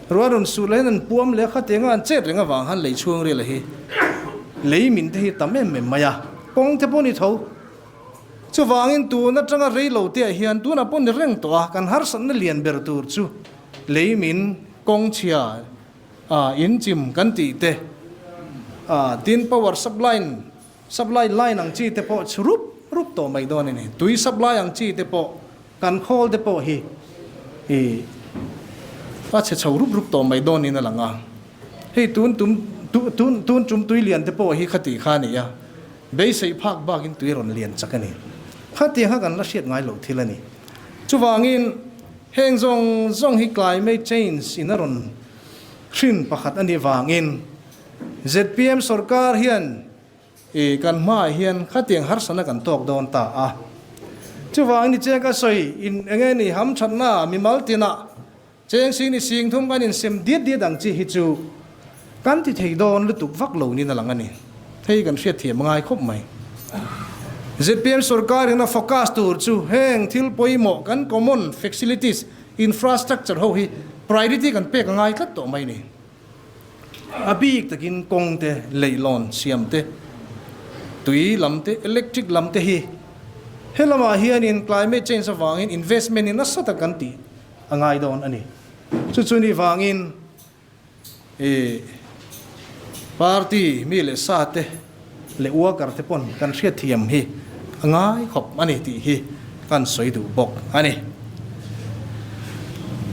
ruah rawn sur lahin an puam leh a, khatianga an chet reng avang khan lei chhung ril a hi lei min te hi tam em em mai a, kawng te pawh ni tho. Chuvangin tun atanga rei lo te ah hian tunah pawh ni reng tawh a, kan harsatna lian ber tur chu lei min kawng chhia a in chim kan tih te, tin power supply supply line ang chi te pawh chhu rup rup tawh mai dawn a ni. Tui supply ang chi te pawh kan khawl te pawh hi ih a chhe chho rup rup tawh mai dawn in a lang a. Hei tun tum tun tun tum tui lian te pawh hi khati kha a ni a, beisei phak bakin tui rawn lian chak a ni. Khatiang kha kan la hriat ngai loh thil a ni. Chuvangin heng zawng zawng hi climate change in a rawn hrin pakhat a nih vangin zpm sorkar hian i kan hmaah hian khatiang harsatna kan tawk dawn ta a. Chuvangin ni cheng ka sawi in enge ni hamthatna mimal tinah cheng sing ni sing thum kan insem diat diat ang chi hi chu kan ti thei dawn lutuk vak lo niin a lang a ni. Hei kan hriatthiam ngai khawp mai. Zpm sorkar in a focus tur chu heng thil pawimawh kan common facilities infrastructure ho hi priority kan pek a ngai tlat tawh mai a ni. A bik takin kawng te, leihlawn siam te, tui lam te, electric lam te hi he lamah hianin climate change avangin investment in nasa tak kan tih a ngai dawn a ni. Chu chu ni vangin i party mi leh sa te leh worker te pawn kan hriatthiam hi a ngai khawp a ni tih hi kan sawi duh bawk a ni.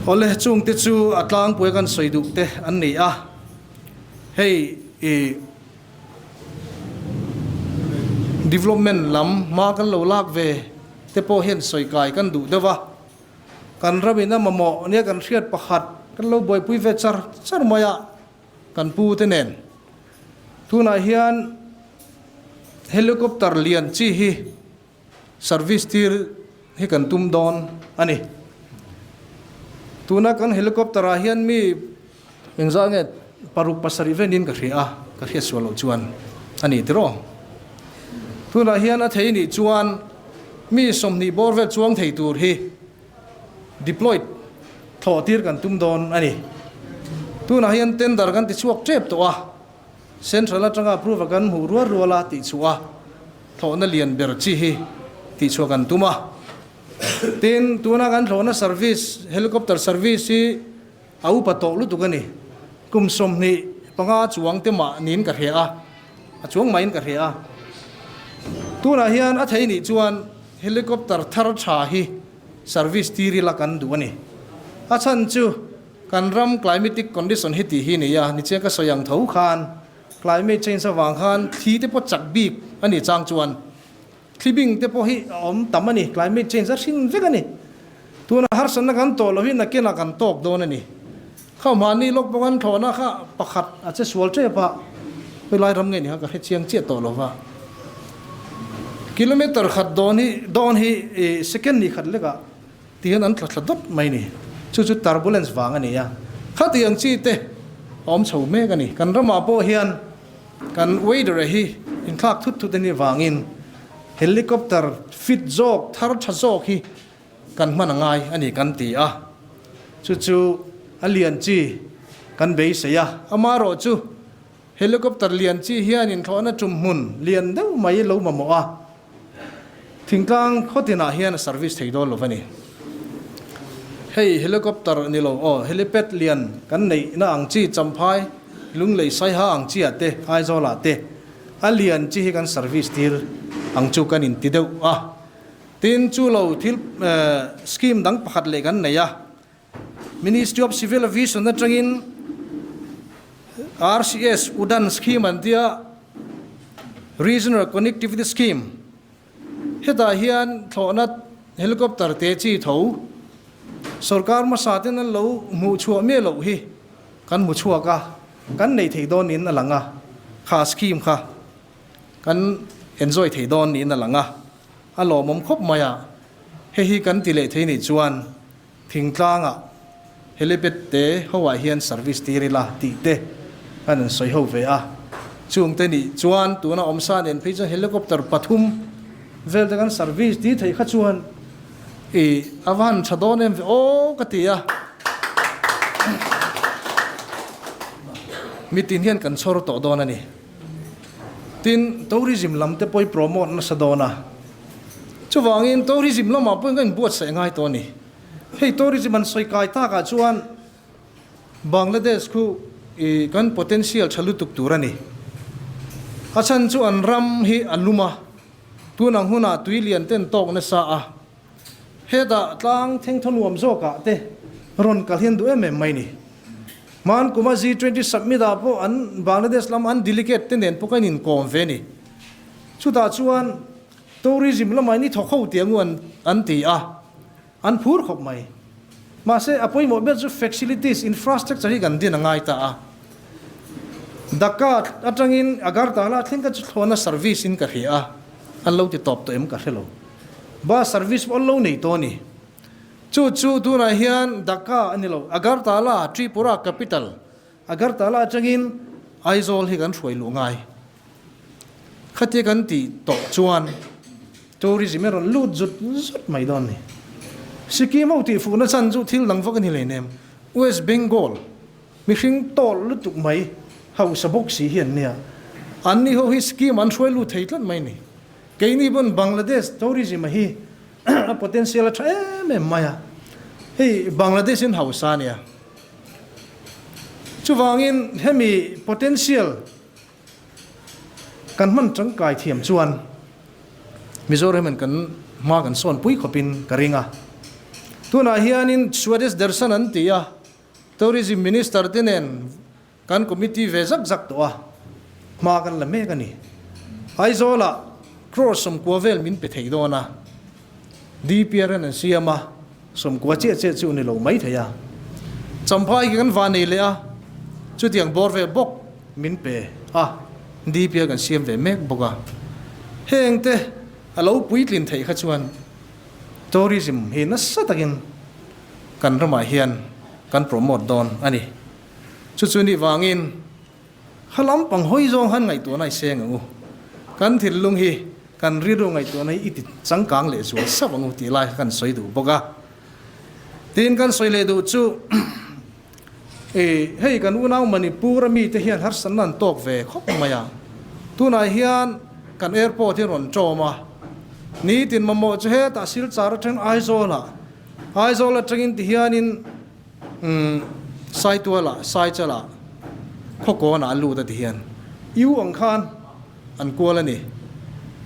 Awle chungte chu a tlangpui a kan sawi duh te an ni a, hei i development lam hma kan lo lak ve te pawh hian sawi kai kan duh deuh a, kan ramin a mamawh nia kan hriat pakhat kan lo buaipui ve char char mai a kan pu te nen. Tunah hian helicopter lian chi hi service tir hi kan tum dawn a ni. Tuna kan helicopter ah hian mi engzah nge paruk pasarih venin ka hria a, ka hriat sual loh chuan a ni tiraw. Tunah hian a thei nih chuan mi 20 bawr vel chuang thei tur hi deployed thlawh tir kan tum dawn a ni. Tunah hian tender kan ti chhuak tep tawh a, Central atanga approval kan hmuh rual rual a tih chhuah a, thlawhna lian ber chi hi tih chhuah kan tum a. Tin, tuna kan thlawhna service, helicopter service hi a upa tawh lutuk a ni. Kum 25 chuang te mah niin ka hria a, a chuang mahin ka hria a. Tunah hian a thei nih chuan helicopter thar tha hi service tir ila kan duh a ni. A chhan chu kan ram climatic condition hi tih hi ni a, nichiang ka sawi ang tho khan climate change avang khan thli te pawh chak bik a ni chang chuan thli bing te pawh hi a awm tam a ni, climate change a hring vek a ni. Tuna harsatna kan tawh lohin nakinah kan tawk dawn a ni. Kha mahni lawk pawh kan thlawhna kha pakhat a che sual tep a, helai ram nge ni kha ka hre chiang chiah tawh lo va. Kilometer khat dawn hi dawn hi second ni khat lekah ti hian an tla thla dawt mai ni. Chu chu turbulence vang a ni a, khatiang chi te a awm chho mek a ni. Kan ramah pawh hian kan weather hi inthlak thut thut a nih vangin helicopter fit zawk thar tha zawk hi kan hman a ngai a ni kan ti a, chu chu a lian chi kan beisei a, amaherawh chu helicopter lian chi hian inthlawhna tum hmun lian deuh mai lo mamawh a, thingtlang khaw tinah hian a service thei dawn lo va ni. Hei helicopter ni lo aw, helipad lian kan neihna ang chi Champhai, Lunglei Saiha ang chi ah te, Aizawl ah te a lian chi hi kan service tir ang chu kan inti deuh a. Tin, chu lo thil scheme dang pakhat leh kan nei a, Ministry of Civil Aviation atangin RCS Udan Scheme an tia, Regional Connectivity Scheme, hetah hian thlawhna helicopter te chi tho sorkar hmasa ten an lo hmuh chhuah miah loh hi kan hmu chhuak a, kan nei thei dawnin a lang a, kha scheme kha. Kan enjoy thei dawn niin a lang a, a lawmawm khawp mai a, hei hi kan ti leh thei nih chuan thingtlangah helipad te ho ah hian service tir ila tih te kan an sawi ho ve a, chungte nih chuan tuna awmsa nen phei chuan helicopter pathum vel te kan service tir theih kha chuan i a va han tha dawn em ve aw ka ti a, mitin hian kan chhawr tawh dawn a ni. Tin, tourism lam te pawh i promote nasa dawn a. Chuvangin tourism lamah pawhin ka inbuatsaih ngai tawh a ni. Hei tourism an sawi kai takah chuan Bangladesh khu i kan potential tha lutuk tur a ni. A chhan chu an ram hi a lum a, tun ang hunah tui lian ten tawk nasa a. Hetah tlang thengthaw nuam zawkah te rawn kal hian duh em em mai ni. Hman kuma G20 summit ah pawh an Bangladesh lam an delegate te nen pawh ka inkawm ve ni. Chutah chuan tourism lamah in i thawk ho tih angu an an ti a, an phur khawp mai. Mahse a pawimawh ber chu facilities, infrastructure hi kan din a ngai ta a. Dhaka atangin Agartala thleng ka chu thlawhna service in ka hria a, an lo ti tawp tawh em ka hre lo. Bus service pawh an lo nei tawh a ni. Chu chu tunah hian Dhaka a ni lo, Agartala, Tripura capital, Agartala atangin Aizawl hi kan hruai luh ngai. Khatia kan tih tawh chuan tourism hi a rawn lut zut zut mai dawn a ni. Sikkim ho tih fuhna chhan chu thil dang vak a ni hleinem. West Bengal mihring tawlh lutuk mai hausa bawk si hi an nia. Anni ho hi Sikkim an hruai lut thei tlat mai a ni. Keini pawn Bangladesh tourism a hi a potential a tha em em mai a, hei Bangladesh in hausa a nia. Chuvangin hemi potential kan hman tangkai thiam chuan Mizoram in kan hma kan sawn pui khawpin ka ring a. Tunah hianin Swadesh Darshan an ti a, Tourism Minister te nen Kan committee ve zak zak tawh a, hma kan la mek a ni. Aizawlah crore 90 vel min pe thei dawn a, DPR an an siam a, 90 chiah chiah chu ni lo mai thei a. Champhai khi kan va nei leh a, chutiang bawr vel bawk min pe a, DPR kan siam ve mek bawk a. Heng te a lo puitlin theih kha chuan tourism hi nasa takin kan ramah hian kan promote dawn a ni. Chu chu nih vangin kha lampang hawi zawng han ngaihtuahna i seng ang u. Kan thinlung hi kan rilru ngaihtuahna hi i ti changkang leh zual sauh ang u tih lai kha kan sawi duh bawk a. Tin kan sawi leh duh chu i hei kan unau Manipur a mite hian harsatna an tawk ve khawp mai a. Tunah hian kan airport hi rawn ṭawm a, nitin mamawh chu hetah Silchar atangin Aizawlah, Aizawl atangin tihianin Umm Saitualah, Saichalah, Khawkawnah a lut a ti hian U ang khan an kual a ni.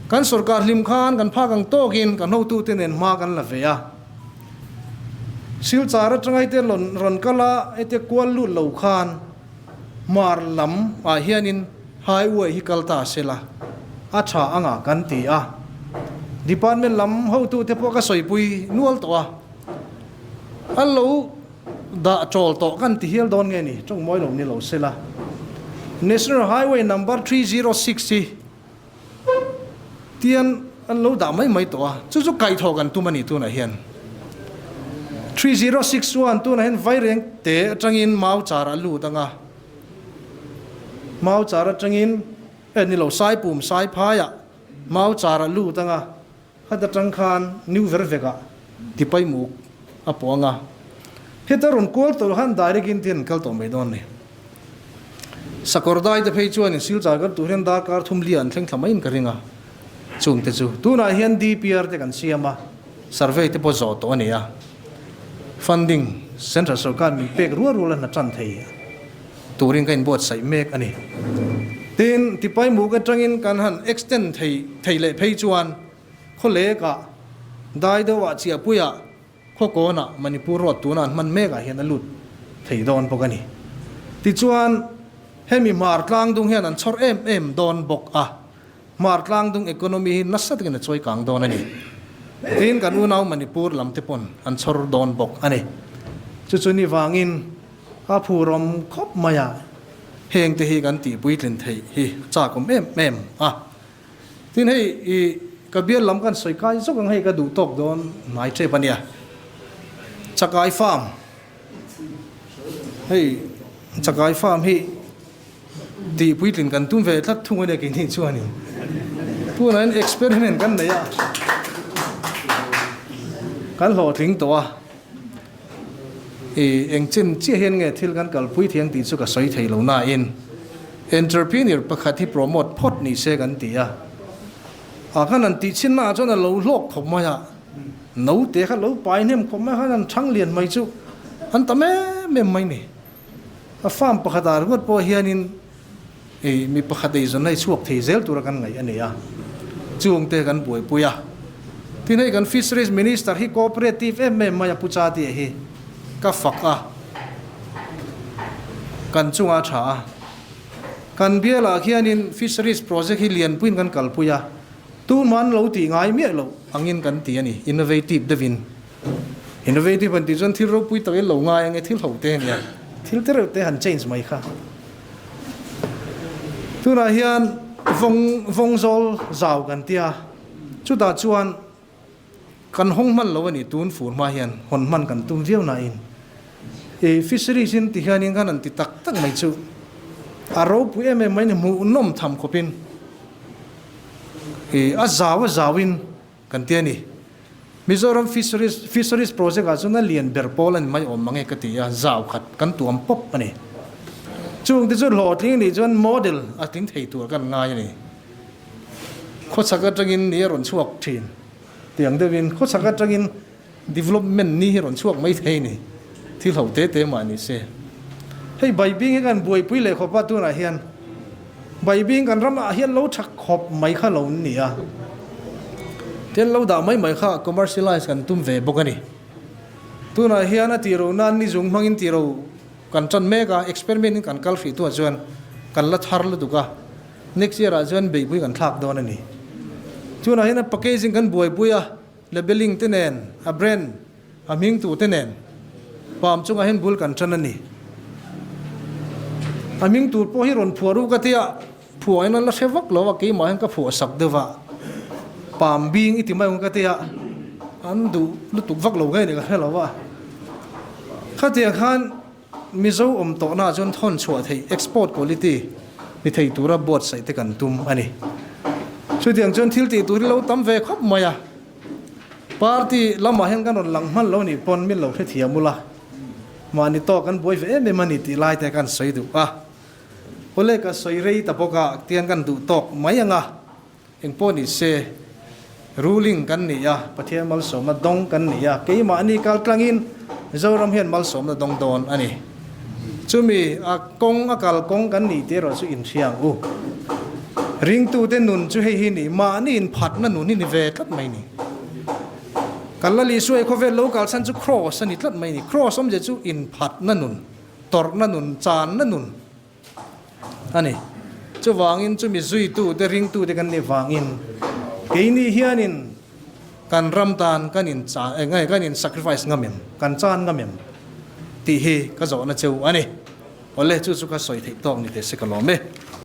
Kan sorkar hlim khan kan phak ang tawkin kan hotute nen hma kan la ve a. Silchar atanga hete rawn kal a, hete kual lut lo khan Hmar lam ah hianin highway hi kal ta se la, a tha anga kan ti a. Department lam hotute pawh ka sawipui nual tawh a. A lo dah chawl tawh kan ti hial dawn nge ni? Tawng mawi lo ni lo se la. National Highway number 306 hi tian an lo dah mai mai tawh a, chu chu kaihthawh kan tum a ni tunah hian. 306 chuan tunah hian Vaireng te atangin Mau char a lut ang a, Mau char atangin eh ni lo Saipum Saiphaiah Mau char a lut ang a, Khat atang khan new ver vekah tipai muk a puang a, heta rawn kual tawh khan direct in tian an kal tawh mai dawn ni. Sakawr dai te phei chuan in silchar kal tur hian darkar thum lia an thleng thla maiin ka ring a, chung te chu tunah hian DPR te kan siam a, survey te pawh zawh tawh a ni a, funding central sorkar min pek rual rual a hna tan thei turin ka inbuatsaih mek a ni. Tin, tipai muk atangin kan han extend thei thei leh phei chuan khawlekah, dai deuhah, chiahpuiah, khawkawnah Manipur road tuna an hman mekah hian a lut thei dawn bawk a ni. Tichuan, hemi hmar tlangdung hian an chhawr em em dawn bawk a, hmar tlangdung economy hi nasa takin a chawi kang dawn a ni. Tin, kan unau Manipur lam te pawn an chhawr dawn bawk a ni. Chu chu ni vangin A phurawm khawp mai a, heng te hi kan tih puitlin theih hi a chak awm em em a. Tin hei i ka bial lam kan sawi kai zawk ang hei ka duh tawk dawn hnai tep a nia. Chakai farm hei chakai farm hi tih puitlin kan tum ve tlat thung a nia keini chuanin tunah hian experiment kan nei a kan hlawhtling tawh a i eng chin chiah hian nge thil kan kalpui thiang tih chu ka sawi thei lo nain entrepreneur pakhat hi promote phawt ni se kan ti a a khan an tih chin naah chuan a lo hlawk khawp mai a. Naute kha lo pai hnem khawp mai khan an thang lian mai chu an tam em em mai ni. A farm pakhat ah ringawt pawh hianin ei mi pakhat ei zawn a i chhuak thei zel tura kan ngaih a ni a, chung te kan buaipui a. Tin hei kan Fisheries Minister hi cooperative em em mai a Pu Chatia hi ka fak a, kan chunga tha a. Kan bialah khianin Fisheries project hi lianpuiin kan kalpui a. Tuman lo tih ngai miah loh angin kan ti a ni, innovative deuhin. Innovative han tih chuan thil ropui takin lo ngai ange thil ho te ania, thil te reuh te han change mai kha. Tunah hian vawng vawng zawl zau kan tia, chutah chuan kan hawng hman lo a ni, tun fur hma hian hawn hman kan tum viau nain i fisheries in ti hianin khan an ti tak tak mai chu a ropui em em mai ni, hmuhnawm tham khawpin. I a zau a zauin kan ti a ni. Mizoram Fisheries Fisheries Project ah chuan a lian ber pawl a ni mai awm mange ka ti a, zau khat kan tuam pawp a ni. Chung te chu hlawhtling nih chuan model a tling thei tur kan ngai a ni. Khawchhak atangin ni a rawn chhuak thin tiang deuhin khawchhak atangin development ni hi rawn chhuak mai thei a ni. Thil ho te te mah ni se. Hei Baibing hi kan buaipui leh khawp a tunah hian Baibing kan ramah hian lo tha khawp mai kha lo ni a. Tin lo dah mai mai kha commercialize kan tum ve bawk a ni. Tunah hian a tih ro nan ni zung hmangin tih ro kan tan mek a, experiment in kan kal hrih tuah chuan kan la thar lutuk a. Next year ah chuan beihpui kan thlak dawn a ni. Tunah hian a packaging kan buaipui a. Labelling te nen, a brand, a hming tu te nen palm chungah hian bul kan tan a ni. A hming tur pawh hi rawn phuah ruk a tia, phuah in an la hre vak lo a, keimah hian ka phuah sak deuh a, palm bing i ti mai ang ka tia, an duh lutuk vak lo nge ni ka hre lo a. Khatiang khan Mizo awm tawhna ah chuan thawn chhuah theih, export quality, ni thei tura buatsaih te kan tum a ni. Chutiang chuan thil tih tur hi lo tam ve khawp mai a, party lamah hian kan rawn lang hman lo nih pawn min lo hrethiam ula, mahni tawk kan buai ve em em a ni tih lai te kan sawi duh a. Awle ka sawi rei ta bawk a, tiang kan duh tawk mai ang a. Engpawh ni se, ruling kan ni a, Pathian malsawmna dawng kan ni a, keimahni kal tlangin Mizoram hian malsawmna dawng dawn a ni. Chumi a kawng a kal kawng kan nih tih erawh chu inhria ang u. Ringtute nun chu hei hi ni, mahni inphatna nun hi ni ve tlat mai ni. Kan Lal Isua i khawvel lo kalsan chu Kraws a ni tlat mai ni. Kraws awmzia chu inphatna nun, tawrhna nun, channa nun. a ni. Chuvangin chumi zuitute, ringtute kan nih vangin keini hianin kan ram tan kan in nge kan in sacrifice ngam em, kan chan ngam em tih hi ka zawhna cheu a ni. Awle, chu chu ka sawi theih tawk ni teh se ka lawm e.